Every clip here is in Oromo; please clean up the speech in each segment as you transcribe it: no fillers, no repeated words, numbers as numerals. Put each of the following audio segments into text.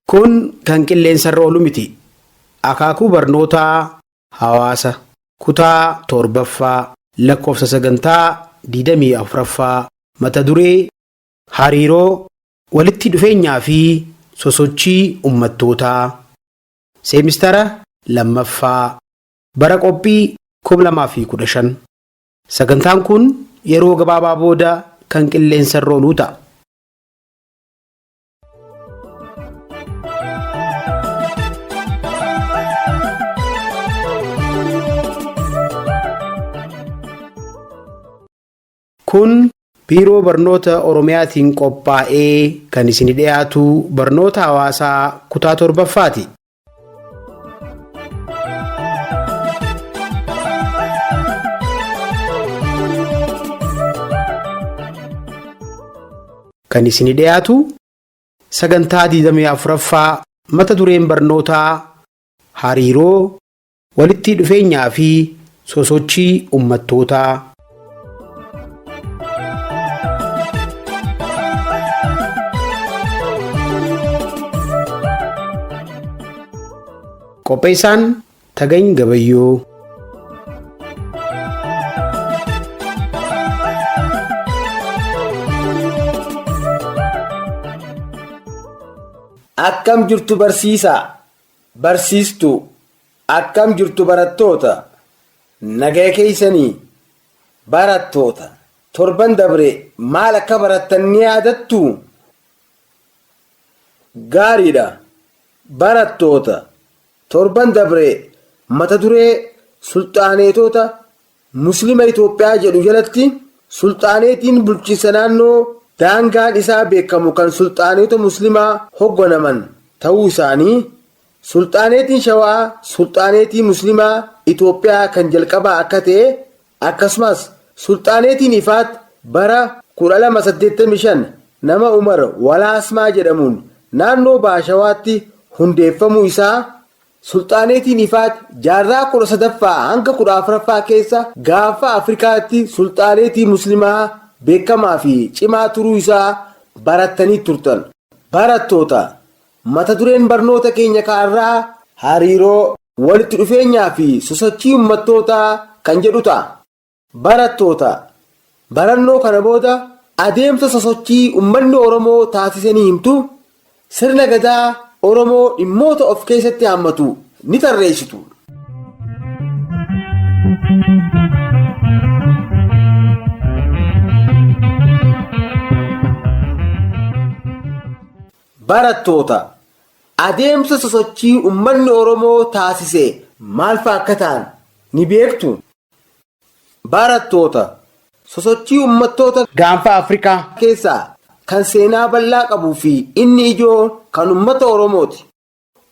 Kun kan qilleensarra oolu miti. Akaakuu barnootaa hawaasa kutaa 7ffaa lakkoofsa sagantaa 24ffaa mata duree hariiroo walitti dhufeenyaa fi sosochii ummattootaa seemistara 2ffaa bara qophii 2015. Sagantaan kun yeroo gabaabaa booda kan qilleensarra ooluu ta'a. Kun Biiroo Barnoota Oromiyaatiin qophaa'ee kan isin dhiyaatu barnoota hawaasaa kutaa 7ffaati. Kan isin dhiyaatu sagantaa 24ffaa mata dureen barnootaa hariiroo walitti dhufeenyaa fi sosochii ummattootaa. Qopheessaan Tagany Gabayyoo. Akkam jirtu barsiisaa, barsiistuu, akkam jirtu barattoota, nagaya keessanii, barattoota, torban dabre maal akka barattan ni yaadattuu? Gaariidha. Barattoota, torban dabre mata duree Sulxaaneetota Muslima Itoophiyaa jedhu jalatti Sulxaaneetiin bulchiinsa naannoo daangaan isaa beekamu kan Sulxaaneetota Muslimaa hogganaman ta'uu isaanii, Sulxaaneetiin Shawaa Sulxaaneetii Muslimaa Itoophiyaa kan jalqabaa akka ta'e, akkasumas Sulxaaneetiin Ifaat bara 1285 nama Umar Walaasmaa jedhamuun naannoo Baha Shawaatti hundeeffamuu isaa, Sulxaaneetiin Ifaat jaarraa 13ffaa hanga 14ffaa keessa Gaanfa Afrikaatti Sulxaaneetii Muslimaa beekamaa fi cimaa turuu isaa barattanii turtan. Barattoota, mata dureen barnoota keenya kaarraa hariiroo, walitti dhufeenyaa fi sosochii ummattootaa kan jedhu ta'a. Barattoota, barannoo kana booda adeemsa sosochii ummanni Oromoo taasise ni himtu, sirna Gadaa Oromoo dhimmoota of keessatti haammatu ni tarreessitu. Barattoota, adeemsa sosochii ummanni Oromoo taasise maal fa'a akka ta'an ni beektu? Barattoota, sosochii ummattoota Gaanfa Afrikaa keessaa kan seenaa bal'aa qabuu fi inni ijoo kan ummata Oromooti.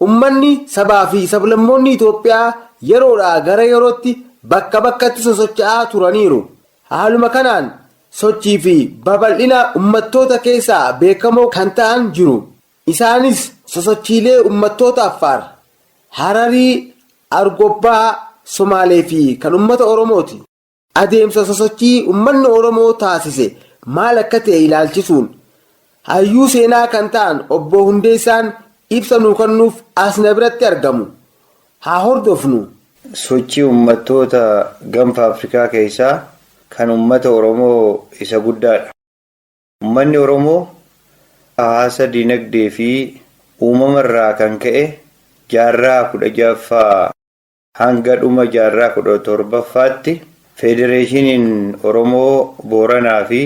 Ummanni, sabaa fi sablammoonni Itoophiyaa yeroodhaa gara yerootti bakka bakkatti sosocho'aa turaniiru. Haaluma kanaan sochii fi babal'ina ummattoota keessaa beekamoo kan ta'an jiru. Isaanis sosochiilee ummattoota Affaar, Hararii, Argobbaa, Somaalee fi kan ummata Oromooti. Adeemsa sosochii ummanni Oromoo taasise maal akka ta'e ilaalchisuun hayyuu seenaa kan ta'an Obbo Hundeessaan ibsa nuu kennuuf as na biratti argamu. Haa hordofnu. Sochii ummattoota Ganfa Afrikaa keessaa kan ummata Oromoo isa guddaadha. Ummanni Oromoo hawaasa dinagdee fi uumama irraa kan ka'e jaarraa 16ffaa hanga dhuma jaarraa 17ffaatti Federeeshiniin Oromoo Booranaa fi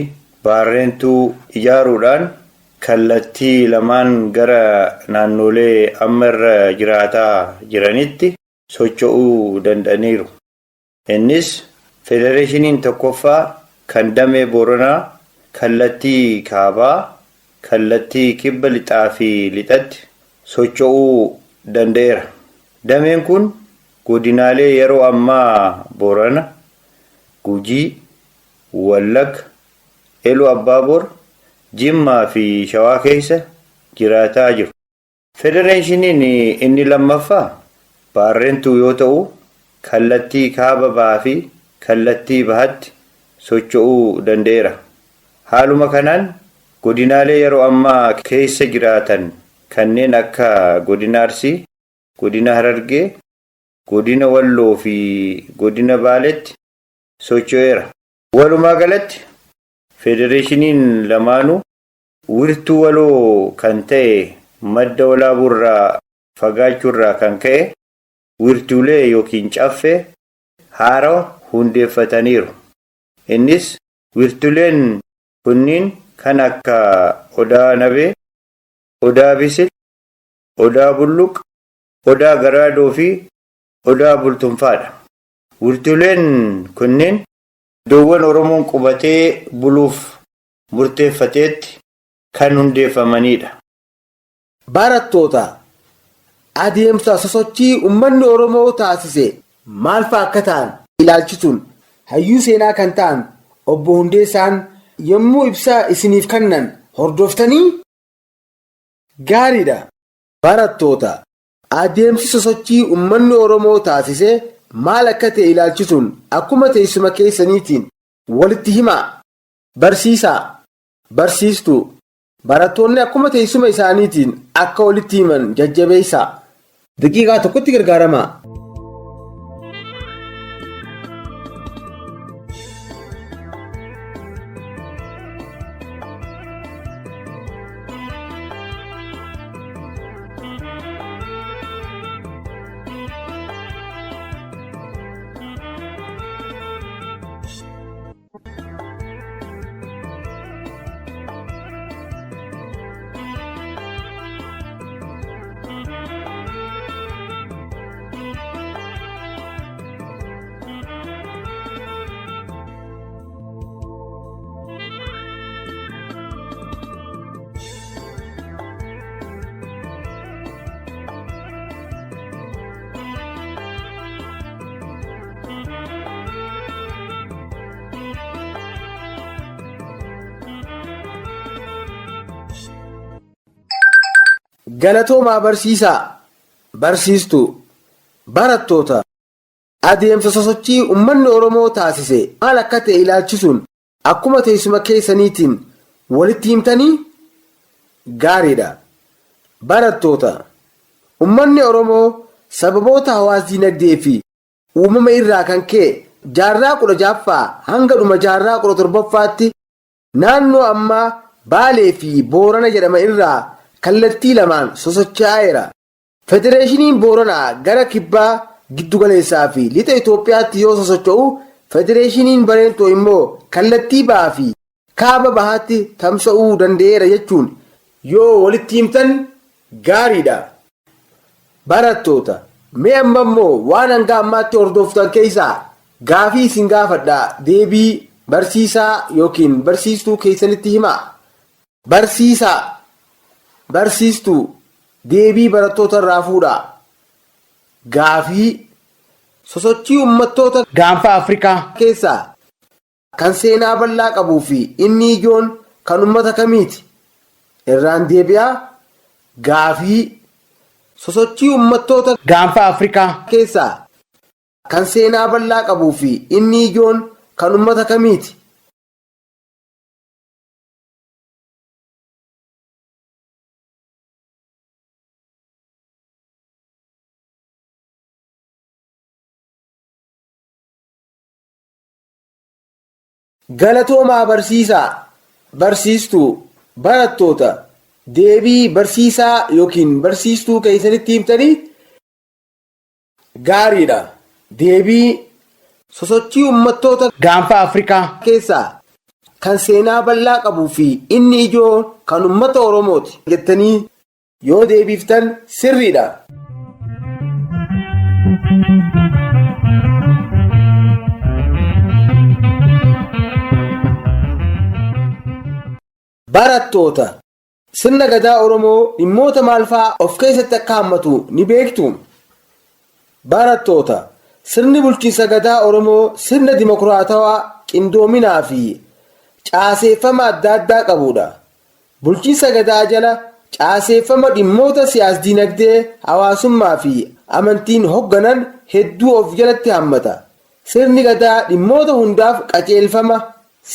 Baarrentuu ijaaruudhaan kallattii lamaan gara naannolee amma irra jiraataa jiranitti socho'uu dand'aniiru. Innis Federeeshiniin tokkoffaa kan damee Booranaa kallattii kaabaa, kallattii kibba lixaa fi lixatti socho'uu danda'eera. Dameen kun godinaalee yeroo ammaa Boorana, Gujii, Wallagga, Iluu Abbaaboor, Jimmaa fi Shawaa keessa jiraataa jiru. Federeeshiniin inni lammaffaa Baarrentuu yoo ta'u, kallattii kaaba bahaa fi kallattii bahatti socho'uu danda'eera. Haaluma kanaan godinaalee yeroo ammaa keessa jiraatan kanneen akka Godina Arsii, Godina Harargee, Godina Walloo fi Godina Baaleetti socho'eera. Walumaa galatti federeeshiniin lamaanuu wirtuu waloo kan ta'e madda walaabuurraa fagaachuurraa kan ka'e wirtuulee yookiin caffee haarawa hundeeffataniiru. Innis wirtuuleen kunniin kan akka Odaa Nabee, Odaa Bisil, Odaa Bulluq, Odaa Garaadoo fi Odaa Bultumfaadha. Wirtuuleen kunneen iddoowwan Oromoon qubatee buluuf murteeffateetti kan hundeeffamanidha. Barattoota adeemsa sosochii uummanni Oromoo taasise maal fa'a akka ta'an ilaalchisuun hayyuu seenaa kan ta'an obbo Hundeessaan yommuu ibsaa isiniif kennan hordoftanii gaariidha. Barattoota adeemsi sosochii uummanni Oromoo taasise maal akka ta'e ilaalchisuun akkuma teessuma keessaniitiin walitti himaa. Barsiisaa, barsiistuu, barattoonni akkuma teessuma isaaniitiin akka walitti himan jajjabeessaa. Daqiiqaa tokkotti gargaaramaa. Galatoomaa barsiisaa, barsiistuu, barattoota adeemsa sosochii uummanni Oromoo taasise maal akka ta'e ilaalchisuun akkuma teessuma keessaniitiin walitti himtanii gaariidha. Barattoota uummanni Oromoo sababoota hawaas-dinagdee fi uumama irraa kan ka'e jaarraa 16ffaa hanga dhuma jaarraa 17ffaatti naannoo ammaa Baalee fi Boorana jedhama irraa kallattii lamaan sosocho'eera. Federeeshiniin Booranaa gara kibbaa giddugaleessaa fi lixa Itoophiyaatti yoo sosocho'u, Federeeshiniin Bareentoo immoo kallattii bahaa fi kaaba bahaatti tamsa'uu danda'eera jechuun yoo walitti himtan gaariidha. Barattoota, mee amma immoo waan hanga ammaatti hordoftan keessaa gaafii isin gaafadhaa deebii barsiisaa yookiin barsiistuu keessanitti himaa. Barsiisaa, barsiistuu, deebii barattoota irraa fuudhaa. Gaafii sosochii uummattoota Gaanfa Afrikaa. keessaa kan seenaa bal'aa qabuu fi inni ijoon kan uummata kamiiti? Irraan deebi'aa gaafii sosochii uummattoota Gaanfa Afrikaa. keessaa kan seenaa bal'aa qabuu fi inni ijoon kan uummata kamiiti? Galatoomaa barsiisaa, barsiistuu, barattoota deebii barsiisaa yookiin barsiistuu keessanitti himtanii gaariidha. Deebii sosochii uummattoota Gaanfa Afrikaa. keessaa kan seenaa bal'aa qabuu fi inni ijoo kan uummata Oromooti jettanii yoo deebiftan sirriidha. Barattoota sirna gadaa Oromoo dhimmoota maal fa'aa of keessatti akka hammatu ni beektu? Barattoota sirni bulchiinsa gadaa Oromoo sirna dimokiraatawaa qindoominaa fi caaseeffama adda addaa qabudha. Bulchiinsa gadaa jala caaseeffama dhimmoota siyaas-dinagdee, hawaasummaa fi amantiin hogganan hedduu of jalatti hammata. Sirni gadaa dhimmoota hundaaf qajeelfama,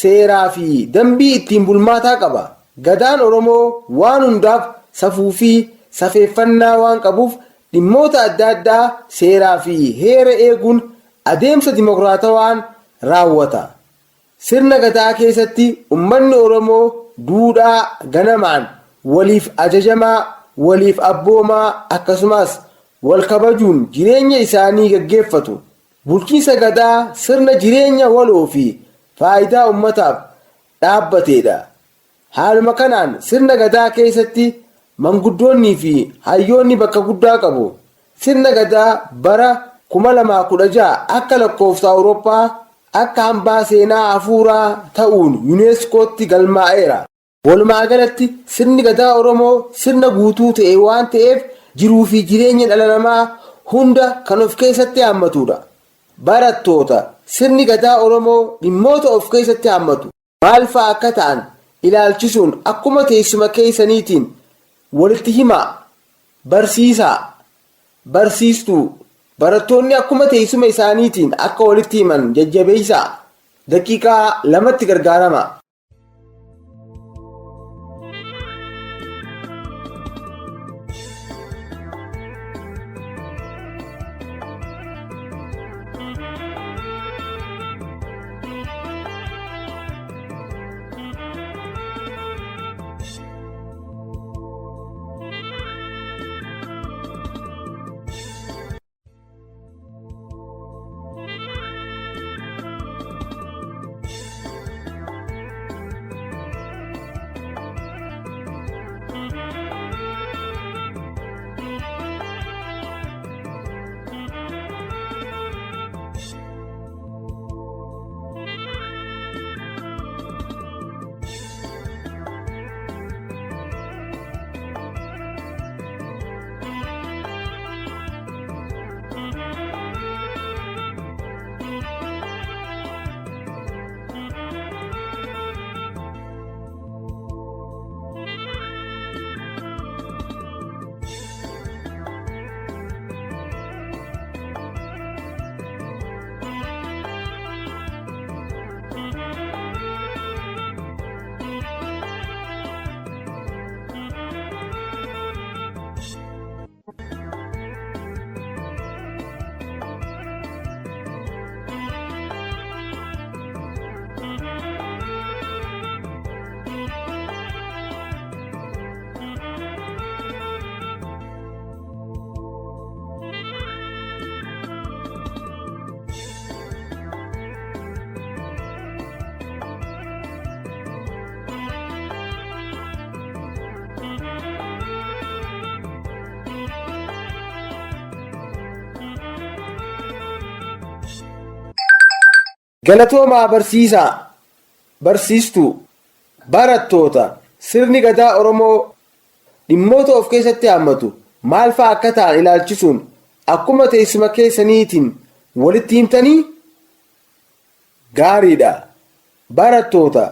seeraa fi dambii ittiin bulmaataa qaba. Gadaan Oromoo waan hundaaf safuu fi safeeffannaa waan qabuuf dhimmoota adda addaa seeraa fi heera eeguun adeemsa dimokiraatawaan raawwata. Sirna Gadaa keessatti uummanni Oromoo duudhaa ganamaan waliif ajajamaa, waliif abboomaa akkasumas wal kabajuun jireenya isaanii gaggeeffatu. Bulchiinsa Gadaa sirna jireenya waloo fi faayidaa uummataaf dhaabbateedha. Haaluma kanaan sirna Gadaa keessatti manguddoonnii fi hayyoonni bakka guddaa qabu. Sirna Gadaa bara 2016 akka lakkoofsa Awurooppaa akka hambaa seenaa hafuuraa ta'uun yuuneeskootti galmaa'eera. Walumaa galatti sirni Gadaa Oromoo sirna guutuu ta'e waan ta'eef jiruu fi jireenya dhala namaa hunda kan of keessatti hammatudha. Barattoota, sirni Gadaa Oromoo dhimmoota of keessatti hammatu maal fa'a akka ta'an ilaalchisuun akkuma teessuma keessaniitiin walitti himaa. Barsiisaa, barsiistuu, barattoonni akkuma teessuma isaaniitiin akka walitti himan jajjabeessaa. Daqiiqaa 2tti gargaarama. Galatoomaa barsiisaa, barsiistuu, barattoota, sirni Gadaa Oromoo dhimmoota of keessatti haammatu maal fa'a akka ta'an ilaalchisuun akkuma teessuma keessaniitiin walitti himtanii? Gaariidha. Barattoota,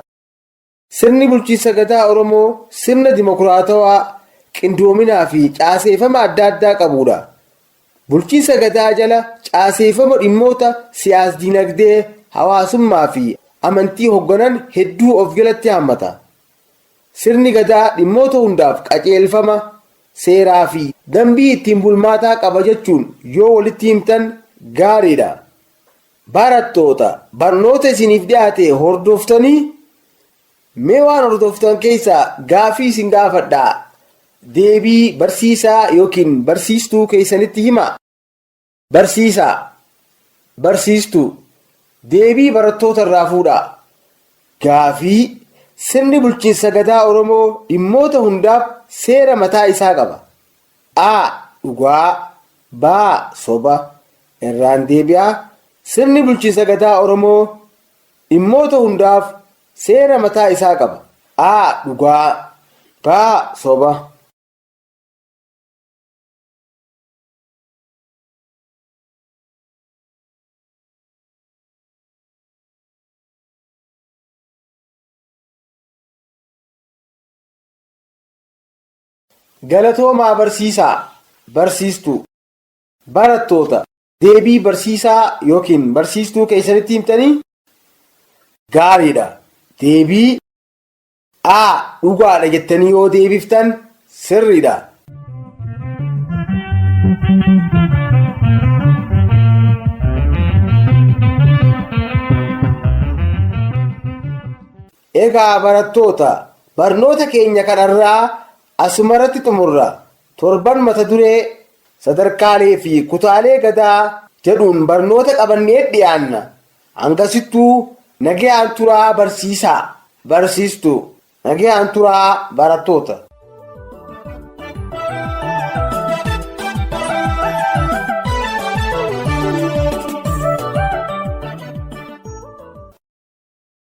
sirni bulchiinsa Gadaa Oromoo sirna dimokiraatawaa, qindoominaa fi caaseeffama adda addaa qabuudha. Bulchiinsa Gadaa jala caaseeffama dhimmoota siyaas-dinagdee, hawaasummaa fi amantii hogganan hedduu of jalatti haammata. Sirni Gadaa dhimmoota hundaaf qajeelfama, seeraa fi dambii ittiin bulmaataa qaba jechuun yoo walitti himtan gaariidha. Barattoota, barnoota isiniif dhiyaate hordoftanii? Mee waan hordoftan keessaa gaaffii isin gaafadhaa. Deebii barsiisaa yookiin barsiistuu keessanitti himaa. Barsiisaa, barsiistuu, deebii barattoota irraa fuudhaa. Gaaffii, Sirni bulchiinsa Gadaa Oromoo dhimmoota hundaaf seera mataa isaa qaba. A. Dhugaa B. Soba Irraan deebi'aa. Sirni bulchiinsa Gadaa Oromoo dhimmoota hundaaf seera mataa isaa qaba. A. Dhugaa B. Soba. Galatoomaa barsiisaa, barsiistuu. Barattoota, deebii barsiisaa yookiin barsiistuu keessanitti himtanii? Gaariidha. Deebii A dhugaadha jettanii yoo deebiftan sirriidha. Egaa barattoota, barnoota keenya kanarraa asumarratti xumurra. Torban mata duree sadarkaalee fi kutaalee gadaa jedhuun barnoota qabannee dhiyaanna. Hangasittuu nagayaan turaa barsiisaa, barsiistuu, nagayaan turaa barattoota.